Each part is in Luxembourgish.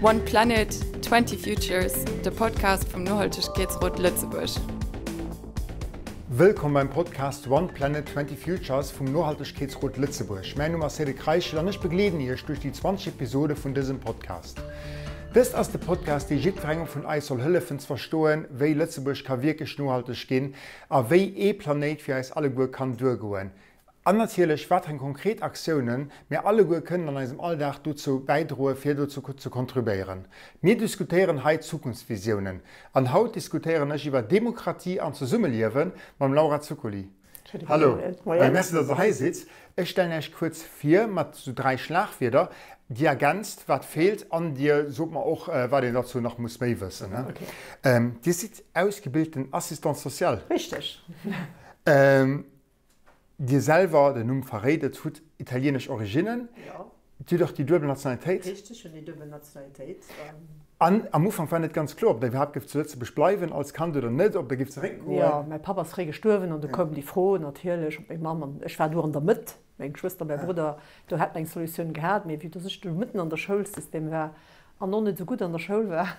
One Planet, 20 Futures, de Podcast vum Nohaltegkeetsrot Lëtzebuerg. Wëllkomm beim Podcast One Planet, 20 Futures vum Nohaltegkeetsrot Lëtzebuerg. Mäin Numm ass Cédric Reichel an ech begleeden Iech duerch déi 20 Episode vun dësem Podcast. Dëst ass de Podcast, dee jiddwerengem vun eis soll hëllefen ze verstoen, wéi Lëtzebuerg ka wierklech nohalteg ginn a wéi ee Planéit fir eis alleguer kann duergoen. An natierlech, wat fir eng konkret Aktiounen mir alleguer kënnen an eisem Alldag dozou bäidroe fir dozou ze contribuéieren. Mir diskutéieren hei Zukunftsvisiounen. An haut diskutéieren ech iwwer Demokratie an Zesummeliewe mam Laura Zuccoli. Hallo, merci datt der hei sidd. Ech stellen Iech kuerz vir mat sou 3 Schlagwierder. Dir ergänzt wat feelt an Dir sot mer och wat een dozou nach muss méi wëssen. Dir sidd ausgebilten Assistante sociale. Richteg. Dir selwer, den Numm verréit et, hutt italienesch Originnen. Jo. Dir hutt och déi duebel Nationalitéit. Richteg, hunn déi duebel Nationalitéit. An am Ufank war net ganz kloer, ob Der iwwerhaapt géift zu Lëtzebuerg bleiwen als Kand oder net, ob Der géift zeréckgoen. Jo, mäi Papp ass fréi gestuerwen an du koum déi Fro natierlech op meng Mamm an ech war du an der Mëtt, meng Schwëster, mäi Brudder, do hätt mer eng Solutioun gehat, mee vue dass ech du mëtten an der Schoulsystem war an och net esou gutt an der Schoul war,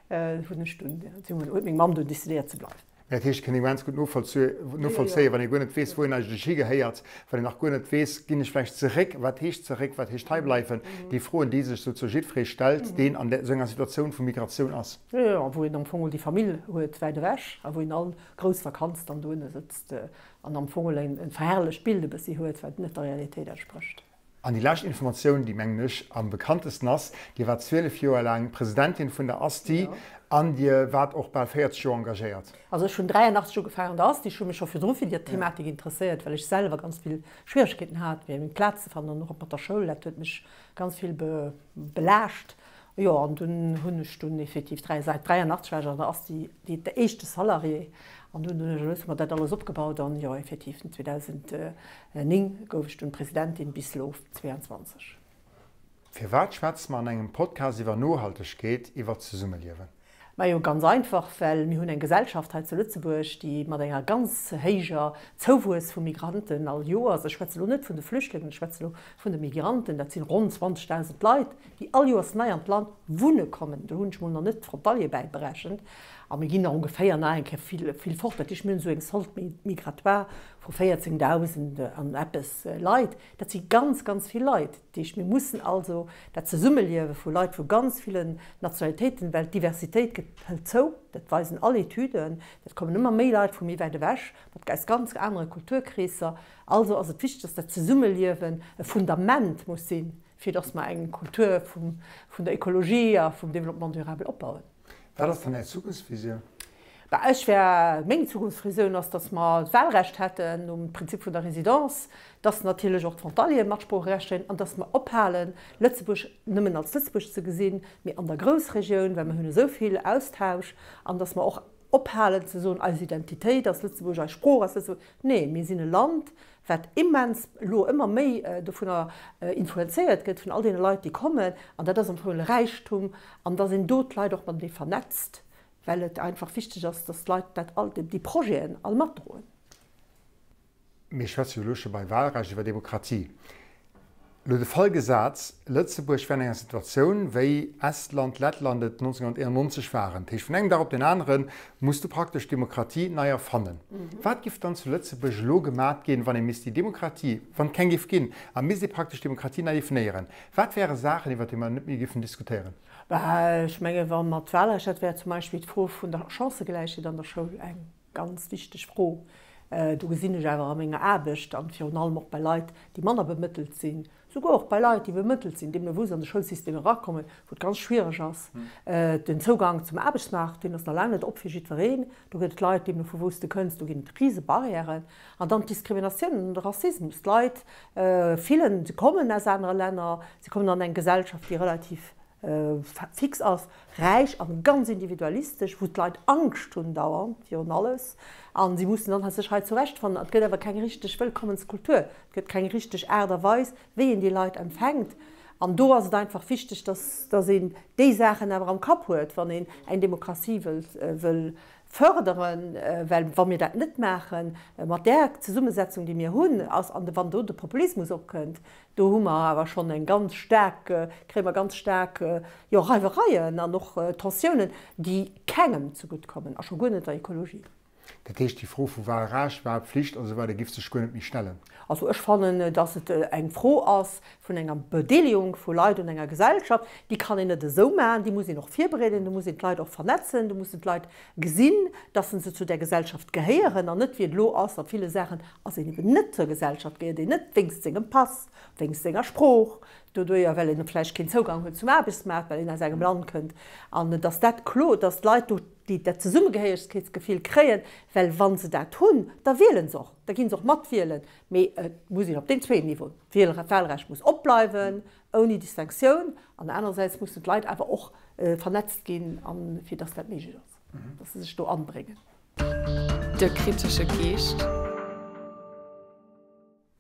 hunn ech dunn, huet meng Mamm dunn decidéiert ze bleiwen. Mä dat heescht, et kann ee immens gutt novollzéien, wann ee guer net weess, wou een eigentlech higehéiert, wann een nach guer net weess, ginn ech vläicht zeréck, wat heescht zeréck, wat heescht heibleiwen, déi Froen, déi sech souzesoe jiddweree stellt, deen an esou enger Situatioun vu Migratioun ass. Jo, jo, a wou een am Fong déi Famill huet wäit ewech a wou een all grouss Vakanz dann dohinne sëtzt an am Fong e verherrlecht Bild e bëssi huet, wat net der Realitéit entsprécht. An déi lescht Informatioun, déi, mengen ech, am bekanntesten ass, Dir waart 12 Joer laang Presidentin vun der ASTI an Dir waart och bal 40 Joer engagéiert. Also ech hunn 83 ugefaangen an der ASTI. Ech hu mech scho virdru fir déi Thematik interesséiert, well ech selwer ganz vill Schwieregkeeten hat, fir meng Plaz ze fannen an och mat der Schoul. Dat huet mech ganz vill belaascht. Jo, an dunn hunn ech dunn effektiv 3, säit 83 war ech an der Asti déi éischte Salarié an dunn hunn ech elo mer dat alles opgebaut an jo effektiv 2009 gouf ech dunn Presidentin bis elo 22. Firwat schwätze mer an engem Podcast iwwer Nohaltegkeet, iwwer Zesummeliewen? Majo, ganz einfach, well mir hunn eng Gesellschaft hei zu Lëtzebuerg, déi mat enger ganz héijer Zouwuess vu Migranten all Joers, ech schwätze lo net vun de Flüchtlingen, ech schwätze lo vun de Migranten, dat sinn ronn 20.000 Leit, déi all Joers nei an d'Land wunne kommen, do hunn ech mol nach net d'Frontalier bäiberechent, a mir ginn nach ongeféier nach eng Kéier vill, vill fort. Dat heescht, mir hunn esou eng Solde migratoire vu 14.000 an eppes Leit. Dat si ganz, ganz vill Leit. Dat heescht, mir mussen also dat Zesummeliewe vu Leit vu ganz villen Nationalitéiten, well d'Diversitéit gëtt, hëlt zou, dat weisen all Etüden, et kommen ëmmer méi Leit vu méi wäit ewech, mat aus ganz anere Kulturkreesser. Also ass et wichteg, dass dat Zesummeliewen e Fundament muss sinn, fir dass mer eng Kultur vum, vun der Ekologie a vum Développement durable opbauen. Wat ass dann Är Zukunftsvisioun? Bah, ech wär, meng Zukunftsvisioun ass, dass mer d'Wahlrecht hätten nom Prinzip vun der Résidence, dass natierlech och d'Frontalieren Matsproocherecht kréien an dass mer ophalen, Lëtzebuerg nëmmen als Lëtzebuerg ze gesinn, mee an der Groussregioun, well mer hunn esou vill Austausch, an dass mer och ophalen ze soen, eis Identitéit ass Lëtzebuerg, eis Sprooch ass Lëtzebuerg. Nee, mir sinn e Land, wat immens elo ëmmer méi dovunner influenzéiert gëtt, vun all deene Leit, déi kommen, an dat ass am Fong e Räichtum, an dass een do d'Leit och matenee vernetzt, well et einfach wichteg ass, dass d'Leit dat all, déi Projeten all matdroen. Mir schwätze jo elo scho bei Wahlrecht iwwer Demokratie. Elo de Fall gesat, Lëtzebuerg wär an enger Situatioun, wéi Estland, Lettland et 1991 waren, dat heescht vun engem Dag op deen anere muss du praktesch d'Demokratie nei erfannen. Wat giff dann zu Lëtzebuerg elo gemat ginn, wann ee misst déi Demokratie, wann et keng giff ginn, a misst ee praktesch d'Demokratie nei definéieren? Wat wäre Saachen, iwwer déi mer net méi giffen diskutéieren? Bah, ech menge wa mer d'Wahlrecht, dat wär zum Beispill d'Fro vun der Chancëgläichheet an der Schoul eng Ganz wichteg Fro. Do gesinn ech awer a menger Aarbecht, an virun allem och bei Leit, déi manner bemëttelt sinn, souguer och bei Leit, déi bemëttelt sinn, deemno wou se an de Schoulsystem erakommen, wou et ganz schwiereg ass, den Zougang zum Aarbechtsmaart, deen ass nach laang net op fir jiddwereen. Do gëtt et Leit, deemno vu wou s de kënns, do ginn et rise Barrièren. An dann d'Diskriminatioun an de Rassismus. D'Leit fillen, se kommen aus anere Länner, se kommen an eng Gesellschaft, déi relativ fix ass, räich an ganz individualistesch, wou d'Leit Angscht hunn dauernd virun alles an si mussen dann sech hei zurechtfannen. Et gëtt awer keng richteg Wëllkommenskultur, et gëtt keng richteg Aart a Weis, wéi een déi Leit empfänkt. An do ass et einfach wichteg, dass dass een déi Saachen awer am Kapp huet, wann een eng Demokratie wëllt wëll. Fërderen, well wa mir dat net maachen, mat där Zesummesetzung, déi mir hunn, ass, an wann do de Populismus opkënnt, do hu mer awer schonn eng ganz staark, kréie mer ganz staark, jo, Reiwereien an och Tensiounen, déi kengem zegutt kommen a scho guer net der Ekologie. Dat heescht, déi Fro vu Wahlrecht, Wahlpflicht a sou weider giff sech guer net méi stellen? Also ech fannen, dass et eng Fro ass vun enger Bedeelegung vu Leit un enger Gesellschaft. Déi kann een net esou maachen, déi muss een och virbereeden, do muss een d'Leit och vernetzen, do mussen d'Leit gesinn, dass se zu där Gesellschaft gehéieren an net wéi et elo ass a ville Saachen ass een eben net zur Gesellschaft, gehéiert een net wéinst sengem Pass, wéinst senger Sprooch, doduerjer well een vläicht keen Zougang huet zum Aarbechtsmaart, well een aus engem Land kënnt. An dass dat klo, dass d'Leit do déi dat Zesummegehéieregkeetsgefill kréien, well wa se dat hunn, da wiele se och, da gi se och matwielen. Mee et muss een op deem zweeten Niveau, d'Wahlrecht muss opbleiwen, ouni Distinctioun, an anerersäits mussen d'Leit awer och vernetzt ginn, fir datt dat méiglech ass, datt se sech do anbréngen. De kritesche Geescht.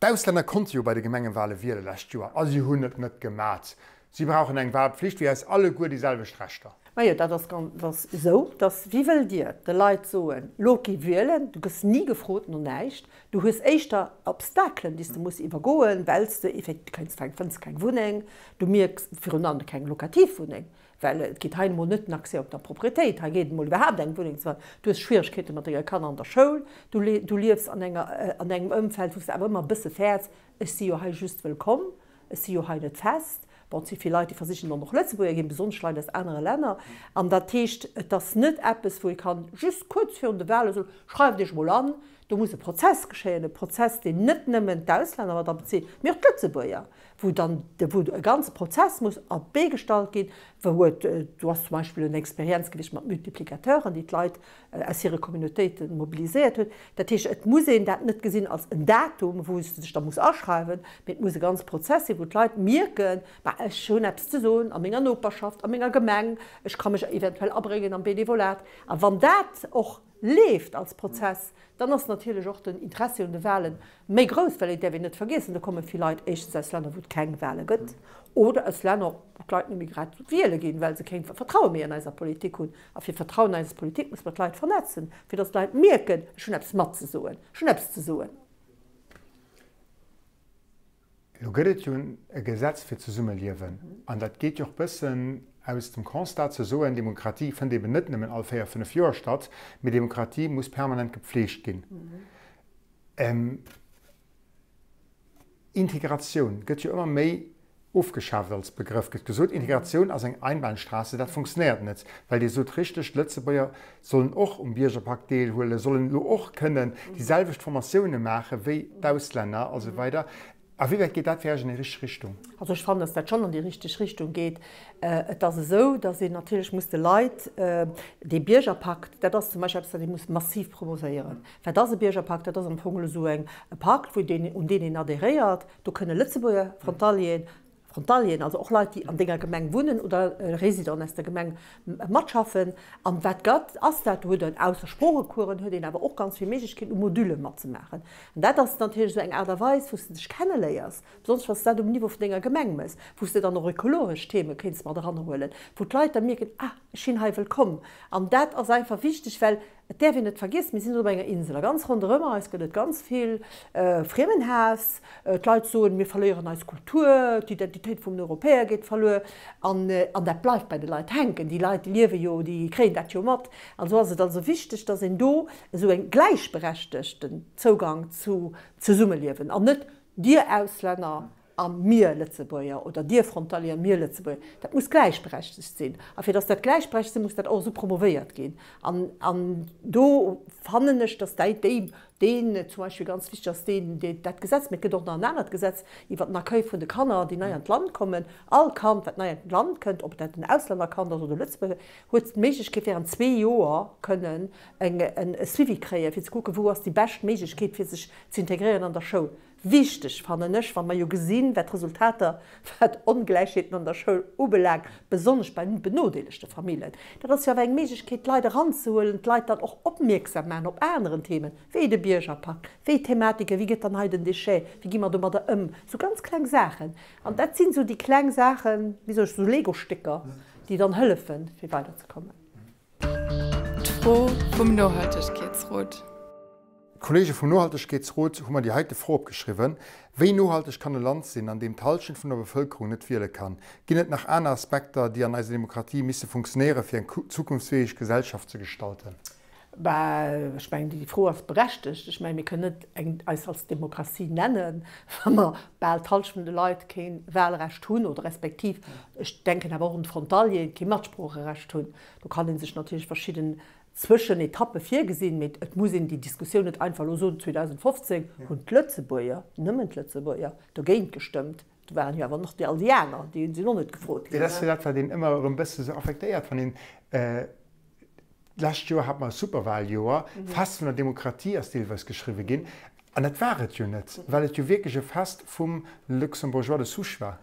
D'Auslänner konnte jo bei de Gemengewale wiele lescht Joer a si hunn et net gemat. Si brauchen eng Walpflicht wéi eis alleguer déi selwecht Rechter. Majo, dat ass ganz ass esou, dass, wéi wëllt Dir de Leit soen, lo gi wielen, du gëss ni gefrot no näischt, du hues éischter Obstakelen, déi s de muss iwwergoen, well s de effekt, du kéints, fënns keng Wunneng, du mierks virun allem keng Lokativwunneng, Well et geet hei emol net den Accès op der Propriétéit, hei geet emol iwwerhaapt eng Wunneng ze fannen. Du hues Schwieregkeete mat denge Kanner an der Schoul, du du liefs an enger an engem Ëmfeld, wou s de awer ëmmer e bësse fäerts, ech si jo hei just wëllkomm, ech si jo hei net fest. Bon, et si vill Leit, déi versichen dann och Lëtzebuerger ginn, besonnesch Leit aus anere Länner. An dat heescht, et ass net eppes, wou ee kann just kuerz virun de Wale soen, schreift Iech emol an. Do muss e Prozess geschéien, e Prozess, deen net nëmmen d'Auslänner mat abezitt, mee och d'Lëtzebuerger. wou dann, wou e ganze Prozess muss op d'Bee gestallt ginn, wou et, do ass zum Beispill en Experienz gewiescht mat Multiplicateuren, déi d'Leit aus hire Communautéite mobiliséiert huet. Dat heescht, et muss een dat net gesinn als en Datum, wou s de dech da muss aschreiwen, mee et muss e ganze Prozess sinn, wou d'Leit mierken, Ma ech hunn eppes ze soen a menger Noperschaft, a menger Gemeng, ech ka mech eventuell abréngen am Benevolat. A wann dat och leeft als Prozess, dann ass natierlech och den Interessi un de Wahlen méi grouss, well et däerf een net vergiessen, do komme vill Leit éischtens aus Länner, wou et keng Wahle gëtt, oder aus Länner, wou d'Leit net méi grad wiele ginn, well se keng Vertraue méi an eiser Politik hunn. A fir Vertrauen an eis Politik muss mer d'Leit vernetzen, fir datt d'Leit mierken, ech hunn eppes matzesoen, ech hunn eppes ze soen. Elo gëtt et jo e Gesetz fir d'Zesummeliewen an dat geet jo och bëssen aus dem Constat ze soen, Demokratie fënnt eben net nëmmen all 4, 5 Joer statt, mee Demokratie muss permanent gepflegt ginn. Integratioun gëtt jo ëmmer méi ofgeschaaft als Begrëff, gëtt gesot, Integratioun ass eng Einbahnstraße, dat funktionéiert net, well Dir sot richteg, d'Lëtzebuerger sollen och um Biergerpakt deelhuelen, sollen elo och kënnen déi selwecht Formatioune maache wéi d'Auslänner a sou weider. A wéi wäit geet dat fir Iech an déi richteg Richtung? Also ech fannen, datt dat schonn an déi richteg Richtung geet. Et ass esou, datt een natierlech muss de Leit dee Biergerpakt, dat ass zum Beispill eppes, wat ee muss massiv promovéieren. Wat ass e Biergerpakt? Dat ass am Fong esou eng e Pakt, wou deen, un deen een adhéréiert. Do kënne Lëtzebuerger Frontalieren, Frontalieren, also och Leit, déi an denger Gemeng wunnen oder Résidenten aus der Gemeng matschaffen. An wat gëtt, ass dat, do huet een ausser Sproochecoursen huet een awer och ganz vill Méiglechkeeten, u Modülle matzemaachen. An dat ass natierlech esou eng Aart a Weis, wou s de dech kenneléiers, besonnesch wann s de dat um Niveau vun denger Gemeng méchs, wou s de dann och ökologesch Theme kéints mat eranhuelen, wou d'Leit da mierken, ah, ech sinn hei wëllkomm. An dat ass einfach wichteg, well Et däerf een net vergiessen, mir sinn op enger Insel a ganz ronderëm eis gëtt et ganz vill Friemenhaass. D'Leit soen, mir verléieren eis Kultur, d'Identitéit vum Europäer geet verluer. An dat bleift bei de Leit hänken. Déi Leit, déi liewe jo, déi kréien dat jo mat. An esou ass et also wichteg, datt een do esou e gläichberechtegten Zougang zu Zesummeliewen an net dir Auslänner A mir Lëtzebuerger, oder dir Frontalier, mir Lëtzebuerger, dat muss gläichberechtegt sinn. A fir datt dat gläichberechtegt sinn, muss dat och esou promovéiert ginn. An, an do fannen ech, datt déi, déi, deen zum Beispill ganz wichteg ass, deen, dee, dat Gesetz, mee et gëtt och nach en anert Gesetz iwwert den Accueil vun de Kanner, déi nei an d'Land kommen. All Kand, wat nei an d'Land kënnt, ob dat en Auslännerkand ass oder e Lëtzebuerger, huet d'Méiglechkeet während zwee Joer kënnen eng, en e Suivi kréien, fir ze kucken, wou ass déi bescht Méiglechkeet, fir sech z'integréieren an der Schoul. Wichteg fannen ech, wa mer jo gesinn, wat d'Resultater, wat Ongläichheeten an der Schoul ubelaangt, besonnesch bei benodeelegte Famillen, dat ass jo awer eng Méiglechkeet, d'Leit eranzehuelen, d'Leit dann och opmierksam maachen op aneren Themen, wéi de Biergerpakt, wéi Thematiken, wéi gëtt dann hei den Déchet, wéi gi mer domadder ëm, esou ganz kleng Saachen. An dat sinn esou déi kleng Saachen, wéi soll ech, esou Legostécker, déi dann hëllefen, fir weiderzekommen. D'Fro vum Nohaltegkeetsrot. D'Kolleege vum Nohaltegkeetsrot hu mer déi heite Fro opgeschriwwen, Wéi nohalteg kann e Land sinn, an deem d'Hallschent vun der Bevëlkerung net wiele kann? Ginn et nach aner Aspekter, déi an eiser Demokratie misse funktionéieren, fir eng zukunftsfäeg Gesellschaft ze gestalten? Bah, ech mengen, déi Fro ass berechtegt. Ech mengen, mir kënnen net eng eis als Demokratie nennen, wa mer bal d'Hallschent vun de Leit kee Wahlrecht hunn oder respektiv, ech denken awer och un d'Frontalieren, kee Matsproocherecht hunn. Do kann ee sech natierlech verschidden Zwëschenetappe virgesinn, mee et muss een déi Diskussioun net einfach elo soen, 2015 hunn d'Lëtzebuerger, nëmmen d'Lëtzebuerger, dogéint gestëmmt. Do waren jo awer nach déi all déi aner, déi sinn och net gefrot ginn. Dat ass jo dat, wat een ëmmer erëm e bësse sou affektéiert, wann een, d'lescht Joer hate mer e Superwahljoer, Fest vun der Demokratie ass deelweis geschriwwe ginn, an dat war et jo net, well et jo wierklech e Fest vum Luxembourgeois de souche war.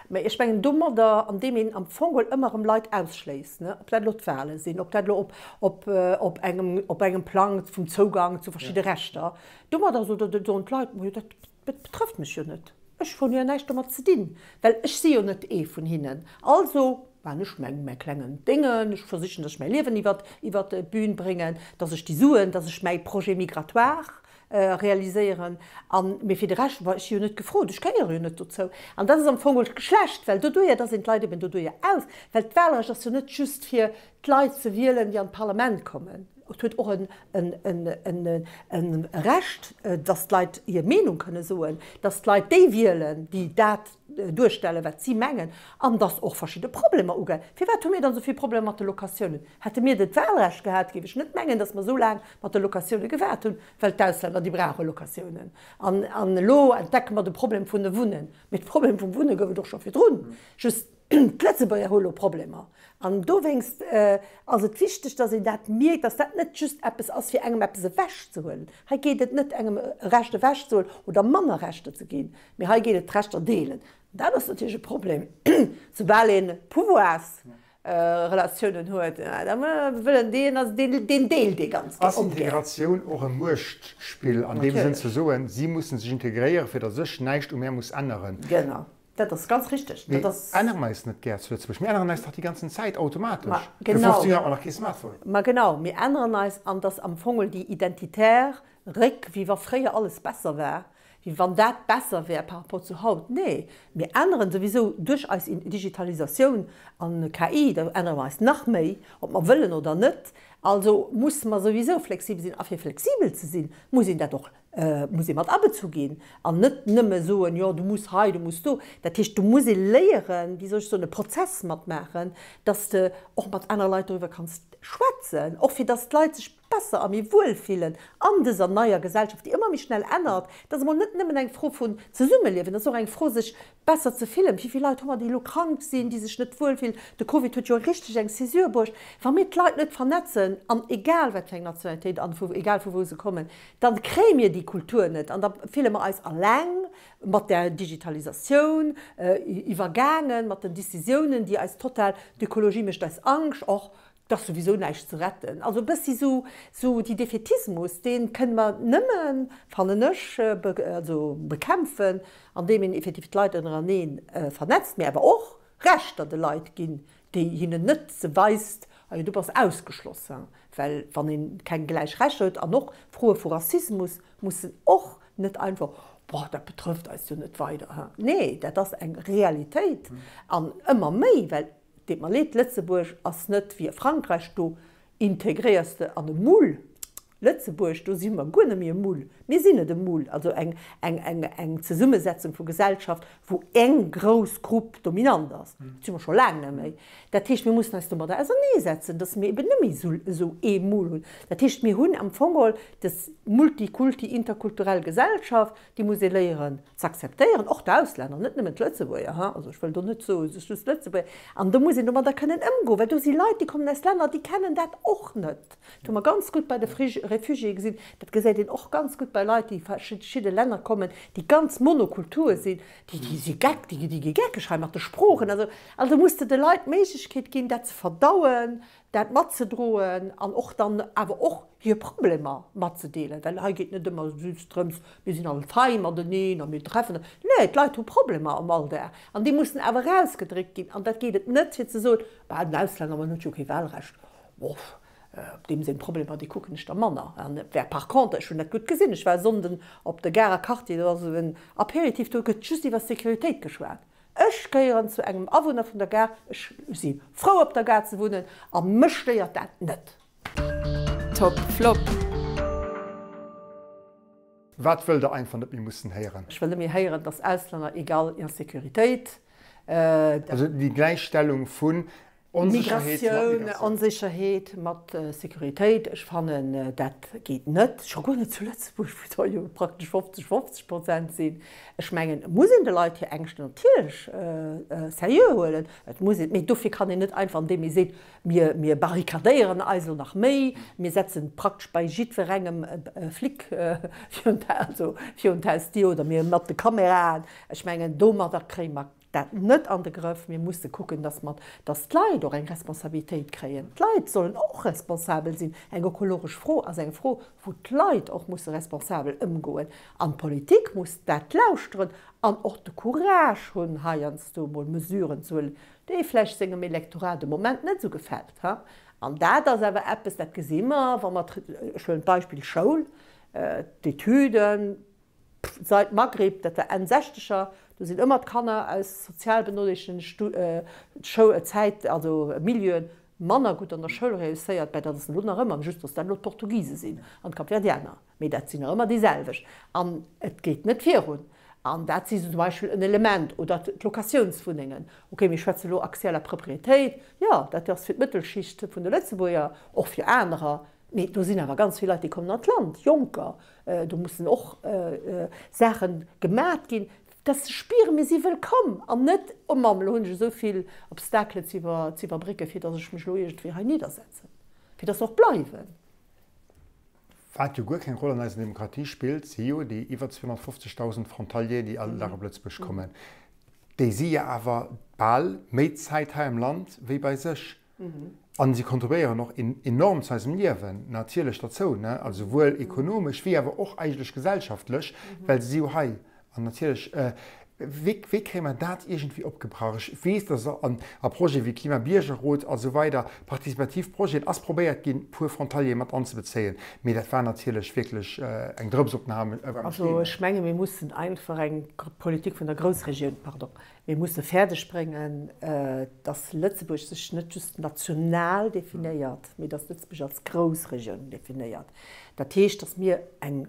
Mä ech mengen domadder, andeem een am Fong geholl ëmmer erëm Leit ausschléisst, ob dat elo d'Wahle sinn, ob dat elo op engem, op engem Plang vum Zougang zu verschidde Rechter, domadder soen d'Leit, Majo, dat betrëfft mech jo net, ech hunn jo näischt domat ze dinn, well ech si jo net ee vun hinnen. Also maachen ech mäin, mäi klengen Déngen, ech versichen, datt ech mäi Liewen iwwert, iwwert d'Bühn bréngen, datt ech déi Suen, datt ech mäi Projet migratoire realiséieren an, mee fir de Rescht, bon, ech si jo net gefrot, ech gehéiere jo net dozou. An dat ass am Fong och schlecht, well doduerjer, dass een d'Leit eben doduerjer aus, well d'Wahlrecht ass jo net just fir d'Leit ze wielen, déi an d'Parlament kommen, et huet och en Recht, dass d'Leit hir Meenung kënne soen, dass d'Leit déi wielen, déi dat duerstellen, wat si mengen, an dass och verschidde Problemer uge. Firwat hu mir dann esou vill Problemer mat de Locatiounen? Hätte mir dat Wahlrecht gehat, géif ech net mengen, dass mer esou laang mat de Locatioune gewaart hunn, well d'Auslänner, déi brauche Locatiounen. An, an elo entdecke mer de Problem vun de Wunnen. Mee de Problem vum Wunne gouf et och scho virdrun. Just d'Lëtzebuerger hu elo Problemer. An dowéinst ass et wichteg, dass een dat mierkt, dass dat net just eppes ass, fir engem eppes ewechzehuelen. Hei geet et net, engem e Recht ewechzehuelen oder manner Rechter ze ginn, mee hei geet et d'Rechter deelen. Dat ass natierlech e Problem, soubal ee Pouvoirs Relatiounen huet, da wëllen deen ass deen deen deelt dee ganz Ass Integratioun och e Muechtspill an deem Sënn ze soen, si mussen sech integréieren, fir datt ech näischt u mär muss änneren? Genau, dat ass ganz richteg. Mee ännere mer eis net gär zu Lëtzebuerg? Mir änneren eis dach déi ganzen Zäit automatesch. Viru 15 Joer hat mer nach kee Smartphone. Ma genau, mir änneren eis an dass am Fong déi identitär Réck, wéi wa fréier alles besser war, wéi wann dat besser wär par rapport zu haut. Nee, mir änneren souwisou duerch eis Digitalisatioun an KI, da ännere mer eis nach méi, ob mer wëllen oder net. Also musse mer souwisou flexibel sinn. A fir flexibel ze sinn, muss een dat och, muss ee mat abezu ginn an net nëmme soen, jo du muss hei, du muss do. Dat heescht, do muss ee léieren, wéi soll ech soen, e Prozess matmaachen, dass de och mat aner Leit doriwwer kanns schwätzen, och fir dass d'Leit sech besser a méi wuel fillen an dëser neier Gesellschaft, déi ëmmer méi schnell ännert. Dat ass emol net nëmmen eng Fro vun Zesummeliewen, dat ass och eng Fro, sech besser ze fillen. Wéi vill Leit hu mer, déi elo krank sinn, déi sech net wuel fillen? De Covid huet jo richteg eng Césure bruecht. Wa mir d'Leit net vernetzen, an egal wat fir eng Nationalitéit an vu egal vu wou se kommen, da kréie mir déi Kultur net an da fille mer eis alleng mat der Digitalisatioun iwwergaangen, mat den Décisiounen, déi eis total, d'Ökologie mécht eis Angscht, och 't ass souwisou näischt ze retten. Also e bëssi sou, sou déi Defätismus, dee kënne mer nëmmen, fannen ech, also bekämpfen, andeem een effektiv d'Leit ënnerenee vernetzt, mee awer och Rechter de Leit ginn, déi hinnen net se weist, ah jo, du bass ausgeschloss. Well wann ee keng gläich Rechter huet, an och Froe vu Rassismus mussen och net einfach, boah, dat betrëfft eis jo net weider. Nee, dat ass eng Realitéit an ëmmer méi, well Deet mer leed, Lëtzebuerg ass net wéi Frankräich, do integréiers de an e Moule. Lëtzebuerg, do si mer guer net méi e Moule. Mir sinn net e Moule, also eng, eng, eng, eng Zesummesetzung vu Gesellschaft, wou eng grouss Grupp dominant ass. Dat si mer scho laang net méi. Dat heescht, mir mussen eis domadder auserneesetzen, datt mir eben net méi esou, esou ee Moule hunn. Dat heescht, mir hunn am Fong geholl dës multikulti, interkulturell Gesellschaft, Déi muss ee léieren z'akzeptéieren, och d'Auslänner, net nëmmen d'Lëtzebuerger, ha, also ech wëll do net soen, et ass just d'Lëtzebuerger. An do muss een domadder kënnen ëmgoen, well do si Leit, déi kommen aus Länner, déi kennen dat och net. Dat hu mer ganz gutt bei de Refugiéë gesinn, dat gesäit een och ganz gutt bei Leit, déi verschidde Länner kommen, déi ganz Monokultur sinn, déi, déi si geck, déi, déi gi geckeg hei mat de Sproochen. Also, also muss de de Leit d'Méiglechkeet ginn, dat ze verdauen, dat matzedroen an och dann awer och hir Problemer matzedeelen, well hei geet net ëmmer just drëms, mir sinn all fei mateneen a mir treffen eis. Nee, d'Leit hu Problemer am Alldag an déi mussen awer erausgedréckt ginn. An dat geet et net fir ze soen, bah den Auslänner, ma en huet jo kee Wahlrecht, bof. Deem seng Problemer, déi kucken ech da manner. An et wär par contre, ech hunn dat gutt gesinn, ech war e Sonnden op de Garer Quartier, do ass esou en Apéritif, do gëtt just iwwer Sécuritéit geschwat. Ech gehéieren zu engem Awunner vun der Gare, ech si frou op der Gare ze wunnen a mech stéiert dat net. Top Flop. Wat wëllt Der einfach net méi mussen héieren? Ech wëll net méi héieren, dass Auslänner egal Insécuritéit. Also déi Gläichstellung vun Onsécherheet mat Migratioun. Onsécherheet mat Sécuritéit, ech fannen, dat geet net, scho guer net zu Lëtzebuerg, wou der jo praktesch 50, 50 Prozent sinn. Ech mengen, et muss een de Leit hir Ängschten natierlech seriö huelen, et muss een, mee dofir kann een net einfach, andeem ee seet, mir, mir barrikadéieren eis elo nach méi, mir setzen praktesch bei jiddwerengem e Flic virun also virun d'Hausdier oder mir mat de Kameraen. Ech mengen, domadder kréie mer dat net an de Grëff. Mir musse kucken, dass mer, dass d'Leit och eng Responsabilitéit kréien. D'Leit sollen och responsabel sinn. Eng ökologesch Fro ass eng Fro, wou d'Leit och musse responsabel ëmgoen. An d'Politik muss dat lauschteren an och de Courage hunn, heiansdo emol Mesuren ze huelen, déi vläicht sengem Elektorat de Moment net esou gefält. An dat ass awer eppes, dat gesi mer, wa mer, ech huelen d'Beispill Schoul, d'Etüden, Seit Maghrib, dat war Enn Sechzeger, do sinn ëmmer d'Kanner aus sozial benodeelegten Zäit, also Milieuen, manner gutt an der Schoul reusséiert. Mä dat ass elo nach ëmmer, just datt dat elo d'Portugise sinn an d'Kapverdianer, mee dat sinn nach ëmmer déi selwecht. An et geet net virun. An dat si zum Beispill en Element. Oder d'Locatiounswunnengen. Okay, mir schwätzen elo Accès à la propriétéit, jo, dat ass fir d'Mëttelschicht vun de Lëtzebuerger, och fir anerer, Mee do sinn awer ganz vill Leit, déi kommen an d'Land, Jonker. Do mussen och Saache gemat ginn, dass se spieren, mir si wëllkomm an net, oh Mamm, elo hunn ech esou vill Obstakelen ze iwwerbrécken, fir dass ech mech elo iergendwéi hei niddersetzen, fir dass se och bleiwen. Wat jo guer keng Roll an eiser Demokratie spillt, si jo déi iwwer 250.000 Frontalier, déi all Dag op Lëtzebuerg kommen. Déi si jo awer bal méi Zäit hei am Land wéi bei sech. An si kontribuéieren och enorm zu eisem Liewen natierlech derzou, ne, also souwuel ekonomesch wéi awer och eigentlech gesellschaftlech, well se si jo hei. An natierlech, wéi, wéi kréie mer dat iergendwéi opgebrach? Ech weess, dass an a Projete wéi Klimabiergerrot a sou weider, participativ Projeten, ass probéiert ginn, puer Frontaliere mat anzebezéien, mee dat war natierlech wierklech eng Drëps op den waarme Steen. Also ech menge mir mussen einfach eng Politik vun der Groussregioun, pardon, Mir musse fäerdeg bréngen, dass Lëtzebuerg sech net just national definéiert, mee dass Lëtzebuerg als Groussregioun definéiert. Dat heescht, dass mir eng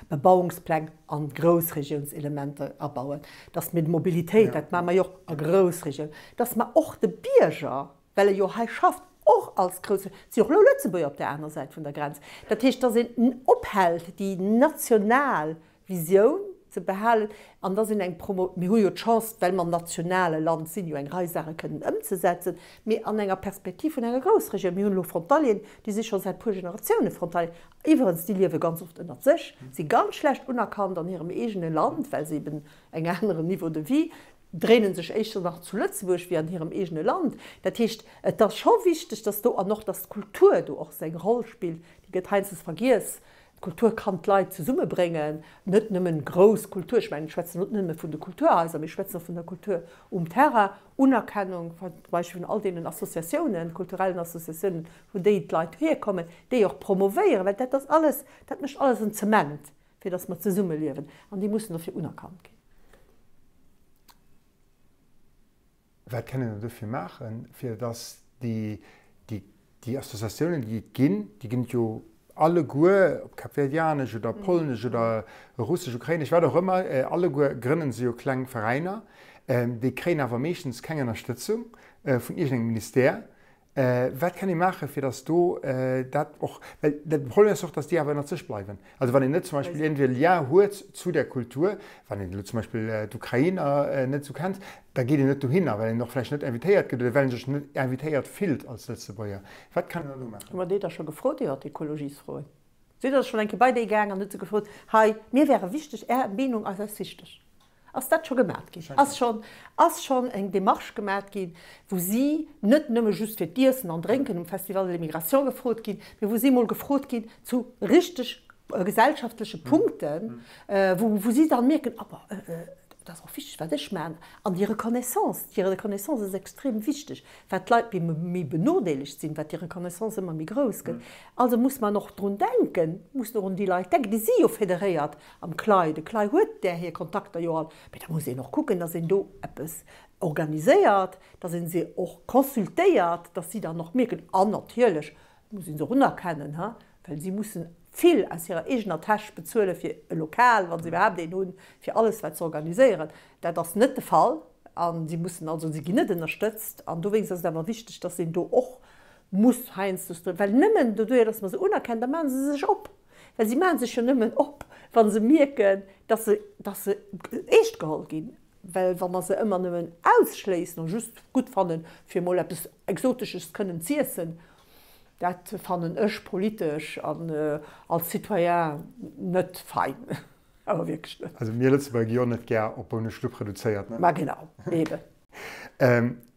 Bebauungspläng an Groussregiounselementer abauen, dass mir d'Mobilitéit, dat maache mer jo och a Groussregioun, dass mer och de Bierger, well e jo hei schafft, och als Groussregioun, et si och elo Lëtzebuerger op där aner Säit vun der Grenz, dat heescht, dass een ophält, déi national Visioun ze behalen an dass een eng Promo, mir hu jo d'Chance, well mer nationale Land sinn, jo eng Rei Saache kënnen ëmzesetzen, mee an enger Perspektiv vun enger Groussregioun. Mir hunn elo Frontalieren, déi si scho säit puer Generatioune Frontalier. Iwwerens, déi liewe ganz oft ënnert sech, si ganz schlecht unerkannt an hirem eegene Land, well se eben eng aneren Niveau de vie, dréinen sech éischter nach zu Lëtzebuerg wéi an hirem eegene Land. Dat heescht, et ass scho wichteg, dass do, an och dass d'Kultur do och seng Roll spillt, déi gëtt heianstes vergiess, D'Kultur kann d'Leit zesummebréngen, net nëmmen grouss Kultur, ech mengen, ech schwätzen net nëmme vun de Kulturhaiser, mee ech schwätzen och vun der Kultur um Terrain, Unerkennung zum Beispill vun all deenen Associatiounen, kulturellen Associatiounen, wou déi d'Leit hierkommen, déi och promovéieren, well dat ass alles, dat mécht alles en Zement, fir datt mer zesummeliewen, an déi mussen dofir unerkannt ginn. Wat kann een dann dofir maachen, fir datt déi, déi, déi Associatiounen, déi et ginn, déi ginn et jo alleguer, ob kapverdianesch oder polnesch oder russesch, ukrainesch, wat och ëmmer, alleguer grënnen se jo kleng Veräiner, déi kréien awer meeschtens keng Ënnerstëtzung vun iergendengem Ministère. Wat kann ee maachen, fir datt do dat och, well de Problem ass och, datt déi awer ënnert sech bleiwen. Also wann een net zum Beispill iergendwéi e Lien huet zu där Kultur, wann een elo zum Beispill d'Ukrainer net esou kennt, da geet een net dohinner, well een och vläicht net invitéiert gëtt oder well een sech net invitéiert fillt als Lëtzebuerger. Wat kann een dann do maachen? Hu mer déi da scho gefrot iwwer d'Ekologiesfroen? Sidd Der schonn eng Kéier bei déi gaang an hutt se gefrot, hei, mir wäre wichteg, Är Meenung ass eis wichteg? Ass dat scho gemat ginn? Ass schonn, ass schonn eng Démarche gemat ginn, wou si net nëmme just fir d'Iessen an Drénken um Festival de l'immigration gefrot ginn, mee wou si emol gefrot ginn zu richteg gesellschaftleche Punkten, wou, wou si dann mierken, ah bon,. Et ass och wichteg, wat ech maachen. An déi Reconnaissance, déi Reconnaissance ass extrem wichteg. Wat d'Leit méi benodeelegt sinn, wat déi Reconnaissance ëmmer méi grouss gëtt. Also muss man och drun denken, mussen och un déi Leit denken. Déi si jo federéiert am CLAE. De CLAE huet där hir Kontakter jo all. Mee da muss een och kucken, datt een do eppes organiséiert, datt ee se och consultéiert, datt si dann och mierken, an natierlech muss ee se och unerkennen, well si mussen vill aus hirer eegener Täsch bezuele fir e Lokal, wa se iwwerhaapt een hunn, fir alles wat se organiséieren. Dat ass net de Fall a si mussen also, si ginn net ënnerstëtzt. An dowéinst ass et awer wichteg, dass een do och muss heiansdo, well nëmmen doduerjer, dass mer se unerkennen, da maache se sech op. Well si maache sech jo nëmmen op, wa se mierken, dass se, dass se eescht geholl ginn. Well wa mer se ëmmer nëmmen ausschléissen a just gutt fannen, fir emol eppes Exotesches kënnen z'iessen, Dat fannen ech politesch an als Citoyen net fein, awer wierklech net. Also mir Lëtzebuerger gi jo net gär op Bouneschlupp reduzéiert, ne? Ma genau, eben.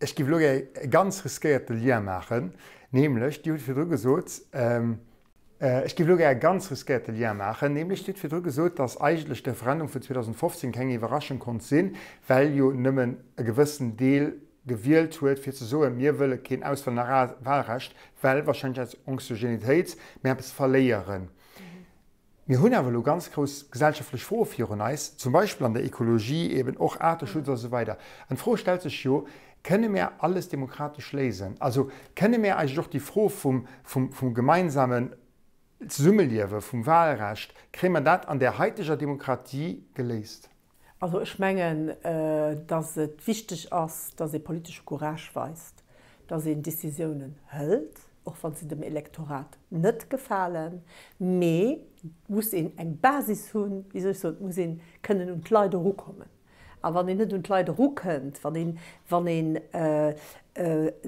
Ech géif elo gär e ganz riskéierte Lien maachen, nämlech, Dir hutt virdru gesot, ech géif elo gär e ganz riskéierte Lien maachen, nämlech, Dir hutt virdru gesot, datt eigentlech de Referendum vun 2015 keng Iwwerraschung konnt sinn, well jo nëmmen e gewëssen Deel gewielt huet, fir ze soen, mir wëlle keen Auslännerwahlrecht, well wahrscheinlech aus Anxiogenitéit mir eppes verléieren. Mir hunn awer elo ganz grouss gesellschaftlech Froe virun eis, zum Beispill an der Ekologie, eben och Aarteschutz a sou weider. An d'Fro stellt sech jo, Kënne mir alles demokratesch léisen? Also kënne mir eigentlech och déi Fro vum, vum gemeinsamen Zesummeliewe, vum Wahlrecht, kréie mer dat an där haiteger Demokratie geléist? Also ech mengen, datt et wichteg ass, datt ee politesche Courage weist, datt een Décisiounen hëlt, och wa se dem Elektorat net gefalen. Mee et muss een eng Basis hunn, wéi soll ech soen, et muss ee kënnen un d'Leit erukommen. A wann een net un d'Leit erukënnt, wann een, wann een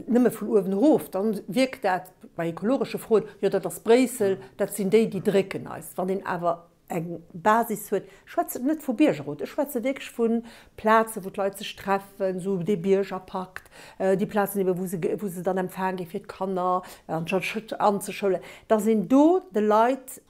nëmme vun uewen erof, da wierkt dat bei ekologesche Froen, jo dat ass Bréissel, dat sinn déi, déi drécken eis. Wann een awer eng Basis huet. Ech schwätzen net vu Biergerrot, ech schwätze wierklech vu Plazen, wou d'Leit sech treffen, esou dee Biergerpakt, déi Plazen ebe wou se, wou se dann empfaang gi fir d'Kanner anzeschoulen, dass een do de Leit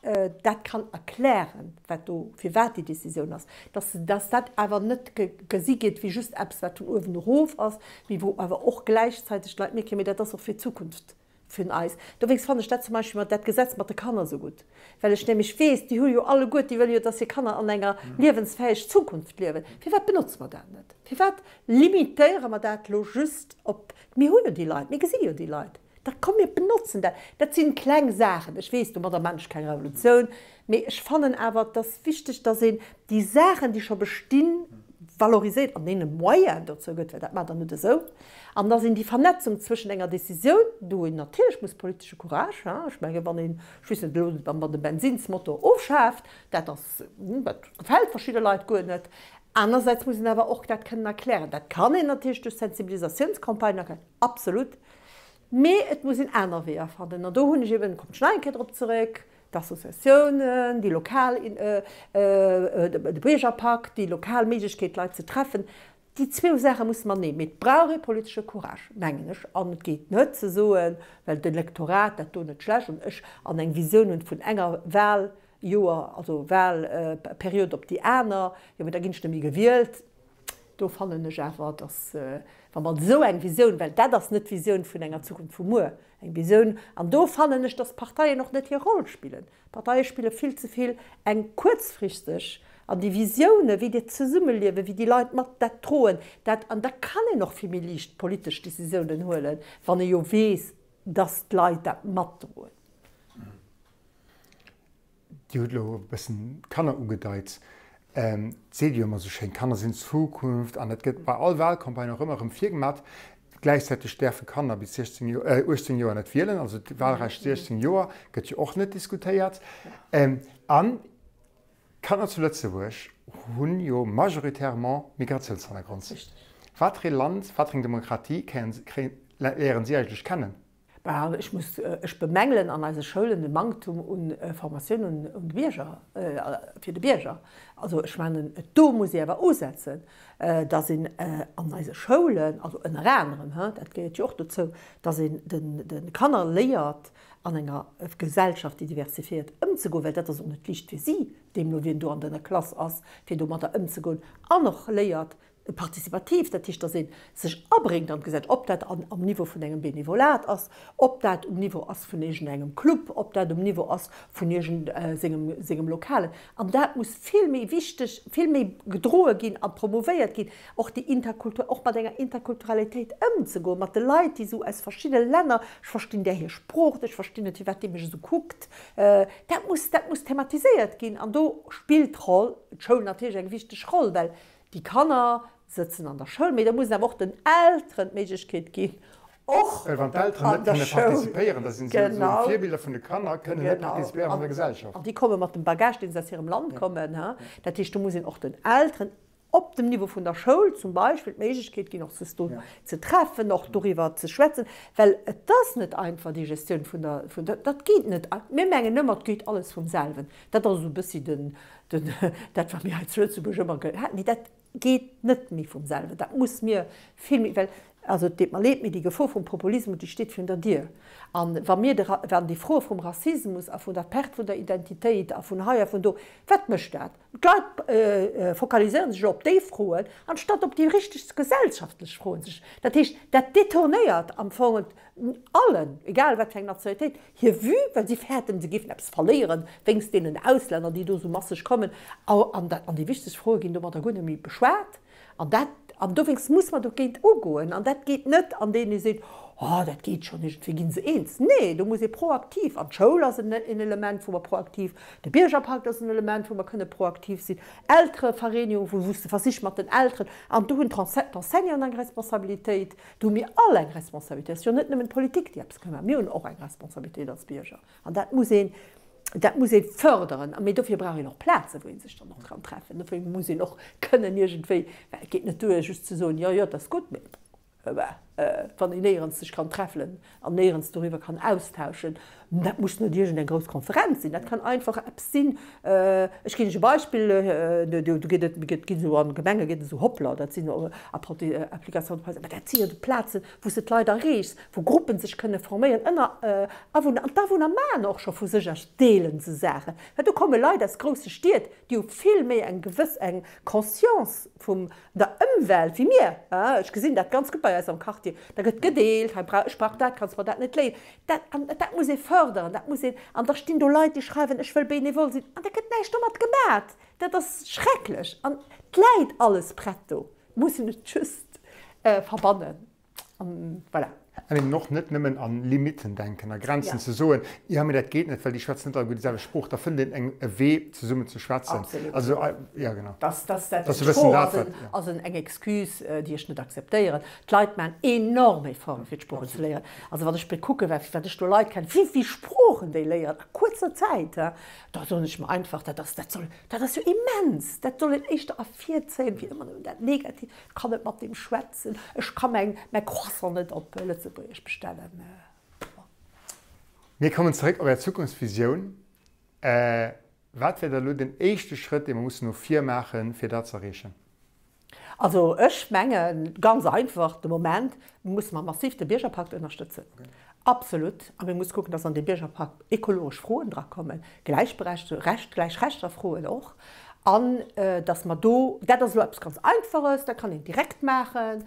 dat kann erklären, wat do, firwat déi Décisioun ass, dass, dass dat awer net gesi gétt wéi just eppes, wat vun uewen erof ass, mee wou awer och gläichzäiteg d'Leit mierken, mee dat ass och fir d'Zukunft Vun eis. Dowéinst fannen ech dat zum Beispill mat dat Gesetz mat de Kanner esou gutt, well ech nämlech weess, déi hu jo alleguer, déi wëlle jo, dass hir Kanner an enger liewensfäeg Zukunft liewen. Firwat benotze mer dat net? Firwat limitéiere mer dat elo just op, mir hu jo déi Leit, mir gesi jo déi Leit, da komm mir benotzen dat. Dat si kleng Saachen, ech weess, domadder maachen ech keng Revolutioun, mee ech fannen awer, et ass wichteg, dass een déi Saachen, déi scho bestinn, valoriséiert an deene Moyen dozou gëtt, well dat maacht Der net esou, an dass een déi Vernetzung zwëschent enger Décisioun, do een natierlech muss politesche Courage, hein, ech menge wann een, ech weess net, elo wa mer de Bensinnsmotor ofschaaft, dat ass, dat gefält verschidde Leit guer net. Anersäits muss een awer och dat kënnen erklären. Dat kann een natierlech duerch Sensibilisatiounscampagnen erklären, absolut, mee et muss een aner Weeër fannen. An do hunn ech eben, kommen ech nach eng Kéier drop zeréck, d'Associatiounen, déi lokal, de Biergerpakt, déi lokal Méiglechkeet, d'Leit ze treffen, déi zwou Saache musse mateneen. Mee et brauch ee politesche Courage, mengen ech. An et geet net ze soen, well d'Elektorat dat do net schlecht an ech an eng Visioun hunn vun enger Wahljoer, also Wahlperiod op déi aner, jo mee da ginn ech net méi gewielt. Do fannen ech awer, datt, wa mer esou eng Visioun, well dat ass net d'Visioun vun enger Zukunft vu muer, eng Visioun, an do fannen ech, datt d'Parteien och net hir Roll spillen. D'Parteie spille vill ze vill eng kuerzfristeg, an déi Visioune wéi dat Zesummeliewen, wéi déi Leit mat dat droen, dat, an da kann een och vill méi liicht politesch Décisiounen huelen, wann ee jo weess, datt d'Leit dat matdroen. Dir hutt elo e bëssen d'Kanner ugedeit. Et seet jo ëmmer esou schéin, d'Kanner sinn d'Zukunft an dat gëtt bei all Wahlcampagne och ëmmer erëm virgemat. Gläichzäiteg däerfe Kanner bis 16 Joer, 18 Joer net wielen, also d'Wahlrecht 16 Joer gëtt jo och net diskutéiert. An d'Kanner zu Lëtzebuerg hunn jo majoritairement Migratiounshannergrond. Wat fir ee Land, wat fir eng Demokratie kréien, léieren si eigentlech kennen? Bah, ech muss, ech bemängelen an eise Schoulen de Manktum un Formatioun un de Bierger, fir de Bierger. Also ech mengen, do muss ee awer usetzen, dass een an eise Schoulen, also ënner anerem, dat gehéiert jo och dozou, dass een de Kanner léiert, an enger Gesellschaft, déi diversifiéiert, ëmzegoen, well dat ass och net liicht fir si, deemno wien do an der Klass ass, fir domadder ëmzegoen, an och léiert, Participativ, dat heescht, datt ee sech abréngt an d'Gesetz, ob dat am Niveau vun engem Benevolat ass, ob dat um Niveau ass vun iergendengem Club, ob dat um Niveau ass vun iergend sengem, sengem Lokalen. An dat muss vill méi wichteg, vill méi gedroe ginn a promouvéiert ginn, och déi Interkultur, och mat enger Interkulturalitéit ëmzegoen, mat de Leit, déi esou aus verschidde Länner, ech verstinn där hir Sprooch net, ech verstinn net, firwat dee mech esou kuckt, dat muss, dat muss thematiséiert ginn. An do spillt d'Roll, d'Schoul natierlech eng wichteg Roll, well Déi Kanner sëtzen an der Schoul, mee da muss een awer och den Elteren d'Méiglechkeet ginn, och Well wann d'Elteren an net der kënne Schoul, participéieren, da sinn se esou genau, Virbilder vun de Kanner, kënnen net genau, participéieren an der Gesellschaft. An déi komme mat dem Bagage, deen se aus hirem Land kommen. Dat heescht, do muss een och den Elteren op dem Niveau vun der Schoul zum Beispill d'Méiglechkeet ginn, och sech do ze treffen, och doriwwer ze schwätzen, well et ass net einfach, déi Gestioun vun der, vun der, dat geet net. Mir mengen ëmmer, et geet alles vum selwen. Dat ass esou e bëssi den, den, dat wat mir hei zu Lëtzebuerg ëmmer ge, haten. Mee dat geet net méi vum selwen. Dat muss mir vill méi, well, also et deet mer leed, mee déi Gefor vum Populismus, déi steet virun der Dier. A wa mir de, wann déi Froe vum Rassismus a vun der Perte vun der Identitéit a vun hei a vun do, wat mécht dat? D'Leit fokaliséiere sech elo op déi Froen, anstatt op déi richteg gesellschaftlech Froen sech. Dat heescht, dat detournéiert am Fong allen, egal wat fir eng Nationalitéit, hir Vue, well si fäerten, se géifen eppes verléieren wéinst deenen Auslänner, déi do esou masseg kommen. An dat, an déi wichteg Froe ginn domadder guer net méi beschwat. An dat, an dowéinst muss mer dogéint ugoen. An dat geet net, andeem ee seet, Oh, dat geet schonn, iergendwéi gi se eens. Nee, do muss ee proaktiv, an d'Schoul ass en Element, wou mer proaktiv, de Biergerpakt ass en Element, wou mer kënne proaktiv sinn, Elterevereenegung, wou s de versichs mat den Elteren, an do hunn d'Enseignanten eng Responsabilitéit, Do hu mir all eng Responsabilitéit. Et ass jo net nëmmen d'Politik, déi eppes ka maachen. Mir hunn och eng Responsabilitéit als Bierger. An dat muss een, dat muss ee förderen. Mee dofir brauch een och Plazen, wou ee sech dann och kann treffen. Dofir muss een och kënnen iergendwéi, well et geet net duer, just ze soen, jo, jo, dat ass gutt, mee wann een néierens sech kann treffelen an néierens doriwwer kann austauschen, dat muss net iergendeng grouss Konferenz sinn, dat kann einfach eppes sinn, ech ginn lech e Beispill, do geet et, et ginn esou an Gemenge geet et esou Hoppla, dat sinn Applications de mä dat si jo déi Plazen, wou s de d'Leit erreechs, wou Gruppen sech kënne forméieren ënner Awunner. An d'Awunner maachen och scho vu sech aus, deele se Saachen, well do komme Leit aus grousse Stied, déi hu vill méi eng gewëss eng Conscience vum der Ëmwelt wéi mir. Ech gesinn dat ganz gutt bei eis am Quartier, da gëtt gedeelt, hei brauch, ech brauch dat, kanns mer dat net léien. Dat, an dat muss ee fërderen, dat muss een, an da stinn do Leit, déi schreiwen, ech wëll bénévol sinn, an da gëtt näischt domat gemat. Dat ass schrecklech an et läit alles prett do, muss een et just verbannen. An voilà. An eben och net nëmmen a Limitten denken, a Grenzen, ze soen, jo mee dat geet net, well déi schwätzen net alleguer déi selwecht Sprooch. Da fënnt een eng e Wee zesummen ze schwätzen. Absolut. Also, jo genau. Dass, dass dat Dass e bëssen d'Sprooch dat ass wat, en, jo. ass en eng Excuse, déi ech net akzeptéieren. D'Leit maachen enorm Efforte fir d'Sproochen ze léieren. Also wann ech bekucken, wat, wat ech do Leit kennen, wéi vill Sproochen déi léieren a kuerzer Zäit, hein, da soen ech mer einfach, dat ass, dat soll, dat ass jo immens. Dat soll een éischter ervirzéien, wéi ëmmer nëmmen dat Negatiivt. Ech kann net mat deem schwätzen, ech ka mäin mäi Croissant net op Lëtzebuergesch bestellen. Bon. Mir kommen zeréck op Är Zukunftsvisioun. Wat wär da elo den éischte Schrëtt, dee mer mussen no vir maachen, fir dat ze erreechen? Also ech menge ganz einfach, de Moment musse mer massiv de Biergerpakt ënnerstëtzen. Absolut. A mir musse kucken, dass an dee Biergerpakt ekologesch Froen drakommen, Gläichberechtegung, Recht, gläich Rechter Froen och. An dass mer do, dat ass elo eppes ganz Einfaches, dat kann een direkt maachen,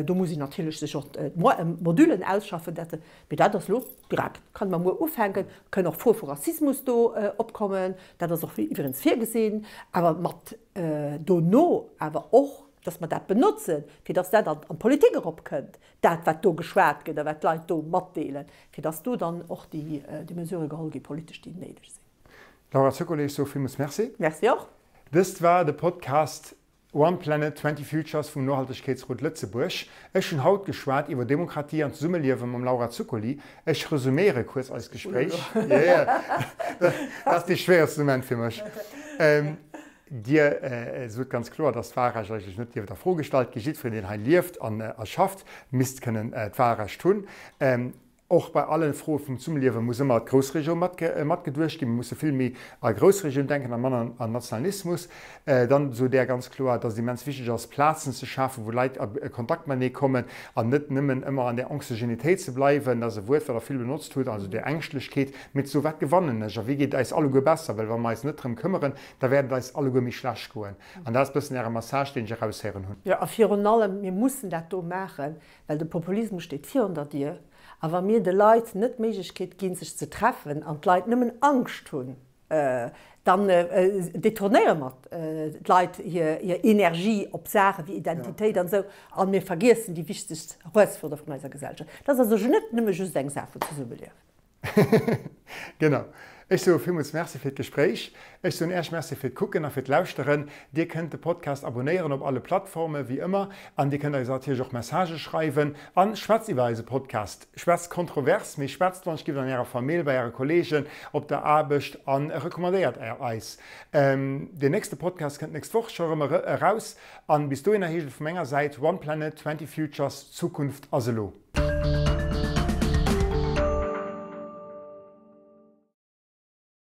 do muss een natierlech sech och d'Modulen ausschaffen, dat, mee dat ass elo direkt, kann mer muer ufänken, kënnen och Froe vu Rassismus do opkommen, dat ass och iwwregens virgesinn, awer mat dono awer och, dass mer dat benotzen, fir dass dat an d'Politik eropkënnt, dat wat do geschwat gëtt a wat d'Leit do matdeelen, fir dass do dann och déi Mesurë geholl gi politesch, déi néideg sinn. Laura Zuccoli, ech soe villmools Merci. Merci och. Dëst war de Podcast One Planet, 20 Futures vum Nohaltegkeetsrot Lëtzebuerg. Ech hunn haut geschwat iwwer Demokratie an Zesummeliewe mam Laura Zuccoli. Ech resuméiere kuerz eist Gespréich. Jo, jo, dat ass dee schwéierste Moment fir mech. Dir sot ganz kloer, dass d'Wahlrecht eigentlech net dierft a Fro gestallt ginn. Jiddwereen, deen hei lieft an a schafft, misst kënnen d'Wahlrecht hunn. Och bei alle Froe vum Zesummeliewe muss ëmmer d'Groussregioun matgeduecht ginn. Mir musse vill méi a Groussregioun denken a manner an Nationalismus. Dann sot Der ganz kloer, dass et immens wichteg ass, Plazen ze schafen, wou Leit a Kontakt matenee kommen an net nëmmen ëmmer an där Anxiogénitéit ze bleiwen, dat ass e Wuert, wat Der vill benotzt hutt, also där Ängschtlechkeet, mee ze soen, Wat gewannen ech a wéi geet et eis alleguer besser? Well wa mer eis net drëm këmmeren, da wäert et eis alleguer méi schlecht goen. An dat ass e bëssen Äre Message, deen ech eraushéieren hunn. Jo, a virun allem, mir mussen dat do maachen, well de Populismus steet virun der Dier. A wa mir de Leit net d'Méiglechkeet ginn, sech ze treffen, an d'Leit nëmmen Angscht hunn, dann detournéiere mer d'Leit hir Energie op Saache wéi Identitéit an esou, a mir vergiessen déi wichtegst Erausfuerderung vun eiser Gesellschaft. Dat ass also net nëmme just eng Saach vun Zesummeliewen. Genau. Ech soe villmools Merci fir d'Gespréich. Ech soen Äech Merci fir d'Kucken a fir d'Lauschteren. Dir kënnt de Podcast abonéieren op alle Plattforme wéi ëmmer an Dir kënnt eis natierlech och Messagë schreiwen. A schwätzt iwwer eise Podcast. Schwätzt kontrovers, mee schwätzt wann ech giff an Ärer Famill, bei Äre Kolleegen, op der Aarbecht a recommandéiert eis. Deen nächste Podcast kënnt nächst Woch scho erëm eraus an bis dohinner heescht et vu menger Säit, One Planet, 20 Futures, d'Zukunft ass elo.